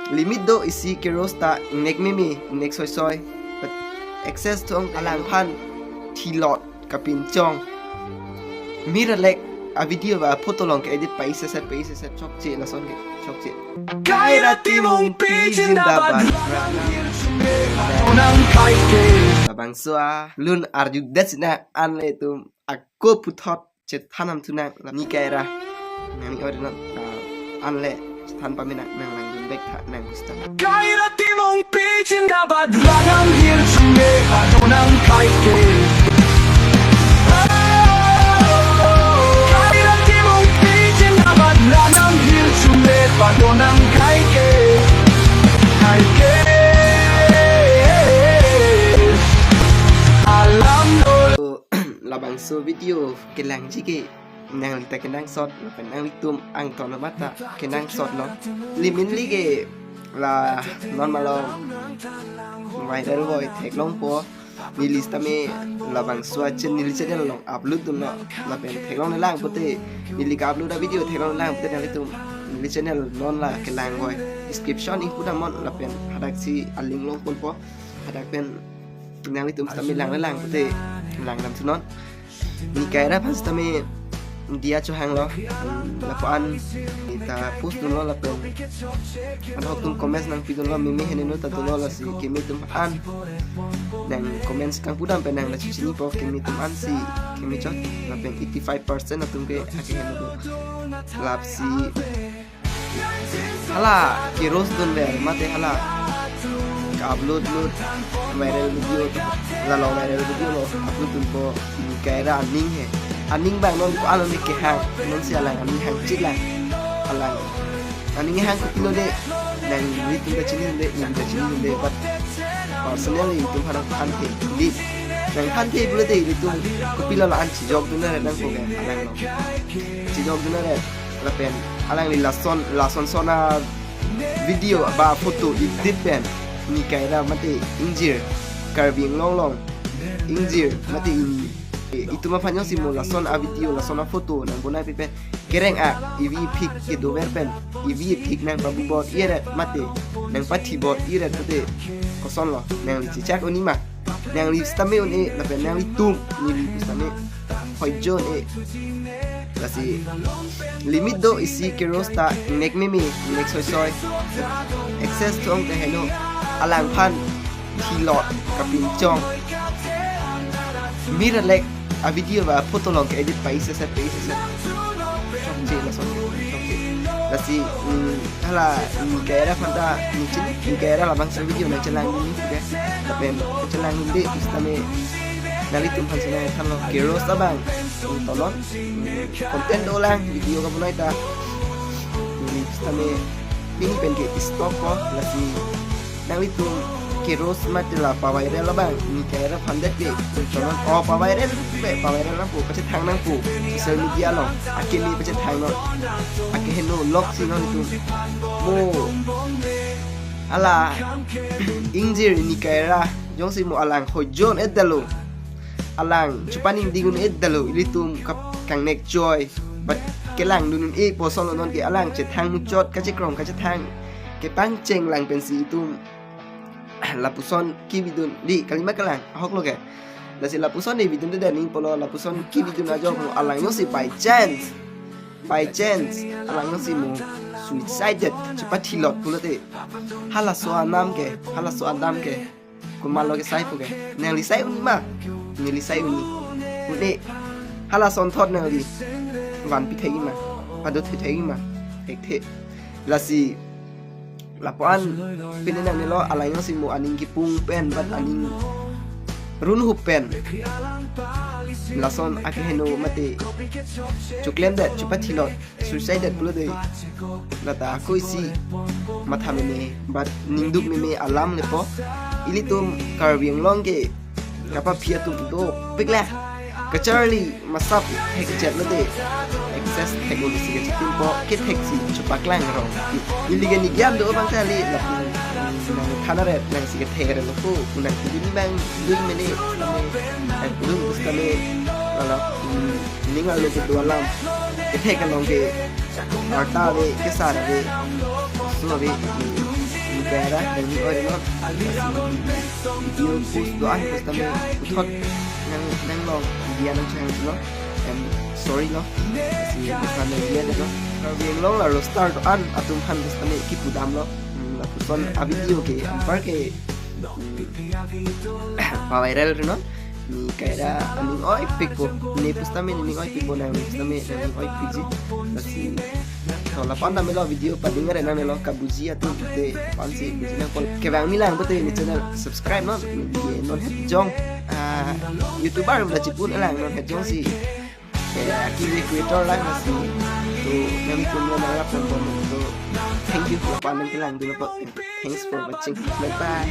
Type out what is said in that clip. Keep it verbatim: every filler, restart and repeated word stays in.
Limit do isi ke-roast ta ingnek meme, ingnek soi soi. But excess thong alangphan thilot kapinchong. Miralek a-video ba photo along ke-edit pa-iseset pa-iseset chokche lason ke chokche. Kaira Timungpi jindabad. Labangso alun arju det sina anle itum ako puthot chethan nangthu nang ni Kaira. Nangli order non, ah, anle chethan pame nang, nang langdun bek tha nang gustan. Kaira Timungpi jindabad, Langamhir chungle padonang kaike. Kaira Timungpi jindabad, Langamhir chungle padonang kaike. Kaike. Alam do. Labangso video kelangji ke nangli ta kenangsot, lapen nanglitum angton amat ta kenangsot lo. Liminli ke la non malom viral voi theklongpo. Neli sitame labangso a-channel, neli channel along upload dunlo. Lapen theklongle lang pute, neli ka-upload a-video theklongle lang pute nanglitum neli channel non la kelang voi. Description ingpu damnon lapen hadaksi a-link longponpo. Hadak pen nanglitum sitame langle lang pute langdamthunon. Ni Kaira aphan sitame diya chohanglo. Hmm, lapu-an ta post dunlo lapen anhok atum comments nangpidunlo, meme heneno ta dunlo, lasi keme atum an nang comments kangpudam pen nang lachu chinipo, keme atum ansi keme chot lapen eighty-five percent atum ke akeheno do. Lapsi hala ke-roast dunver mate hala ka-upload load viral video, lalo viral video lo upload dunpo ni Kaira aning he. Aning abang non ko-an aning kehang, nonsi alang aning hangchit lang. Alang aning hang kopilo de, nangtum ta chinidunde, nang ta chinidunde, but personally itum aphan nangthanthe, di nangthanthe pulote itum kopilo la-an chijokdun nangpo ke alang lo. Chijokdun nang lapen alangli lason, lason son a-video ba photo edit pen ni Kaira mate ingjir, Karbi Anglong along ingjir mate ini, itum aphan jongsi mo lason a-video, lason a-photo nangbonai pi pen kereng a ivi phik kedover pen ivi phik nangpabubor iret mate nangpathibor iret pute kosonlo, nangli chechak un-e ma? Nangli sitame un-e lapen nanglitum neli sitame hoijo un-e. Lasi limit do isi ke-roast ta ingnek meme, ingnek soi soi. Excess thong ke heno alangphan thilot kapinchong. Miralek a-video ba photo along ke-edit pa-iseset pa-iseset chokche lason chokche. Lasi, mm, hala ni Kaira aphan ta ni chin, ni Kaira labangso video nangchelangdun ni ke. Lapen chelangdunde pusitame nanglitum aphan si nangthanlo, ke-roast abang, mm, tonon, mm, content dolang video kabonai ta. Mm, pusitame pini pen ke-stop po, lasi nanglitum ke-roast mate la pa-viral abang ni Kaira aphan det pe, tonon, o pa-viral pe, pa-viral nangpo, pachethang nangpo social media along, akeme pachethang non, akeheno loksi non itum. Mo hala ingjir ni Kaira jongsi mo alang hoijo un-edetlo, alang chepaningding un-edetlo, ilitum kap kangnek choi, but kelangdun un-e po, solo non ke alang chethang muchot, kachekrong kachethang kepangcheng lang pensi itum lapuson kebidun, di kalima kalang, ahok lo ke. Lasi lapuson ni bidunde, ning pulo lapuson kebidun ajok mo alang jongsi by chance, by chance alang jongsi mo suicided, chepathilot pulote, halaso anam ke, halaso adam ke komatlo kesai pu ke? Nangli sai un-e ma? Neli sai un-e. Un-e. Halason thot nangli vanpi thek-i ma? Pado the thek-i ma? Thekthe. Lasi lapu-an pine nangnelo, alang jongsi mo aning kipung pen, but aning runhup pen lason akeheno mate choklemdet, chepathilot, suicided pulote, lata ako isi matha meme, but ningduk meme alam lepo. Ilitum Karbi Anglong ke kapaphi atum dopik le. Kacharli masap hekchet lote, excess thek-o lisi kachitimpo, ketheksi chepaklang rong. Ili ke ni giam do abang kali, lapu nangthan aret, nangsi kethe aret lo ko, nang kudun bang, dui mene, nang kudun bus kami, lalo, mm, ning arlo kedo alam, kethek along ke, arta ave, kesar ave, su ave, mm, Ni kaira nangning-oi non. Lasi video post do-an pusitame puthot nang, nanglong dia nangchehanglo. I'm sorry lo. Lasi nangning-oi dia lo. Karbi Anglong la roaster do-an atum aphan pusitame kipudamlo. Hmm, lapuson a-video ke anpar ke, hmm, pa-viral ri non. Ni kaira aning-oipikpo. Ne pusitame ne ning-oipikpo, nang pusitame nangning-oipikji. Lasi to lapu-an tame lo video pading are nang lo, kabuji atum te aphan si buji nangpo. Kevang mi lang pute ne channel subscribe non. Ne non het jong, ah, YouTuber la chipun lang, non het jong si, eh, aki creator lang si. To nangtum lo nang lapu-an bom to. Thank you lapu-an nangkelang dun apot. Thanks for watching. Bye bye.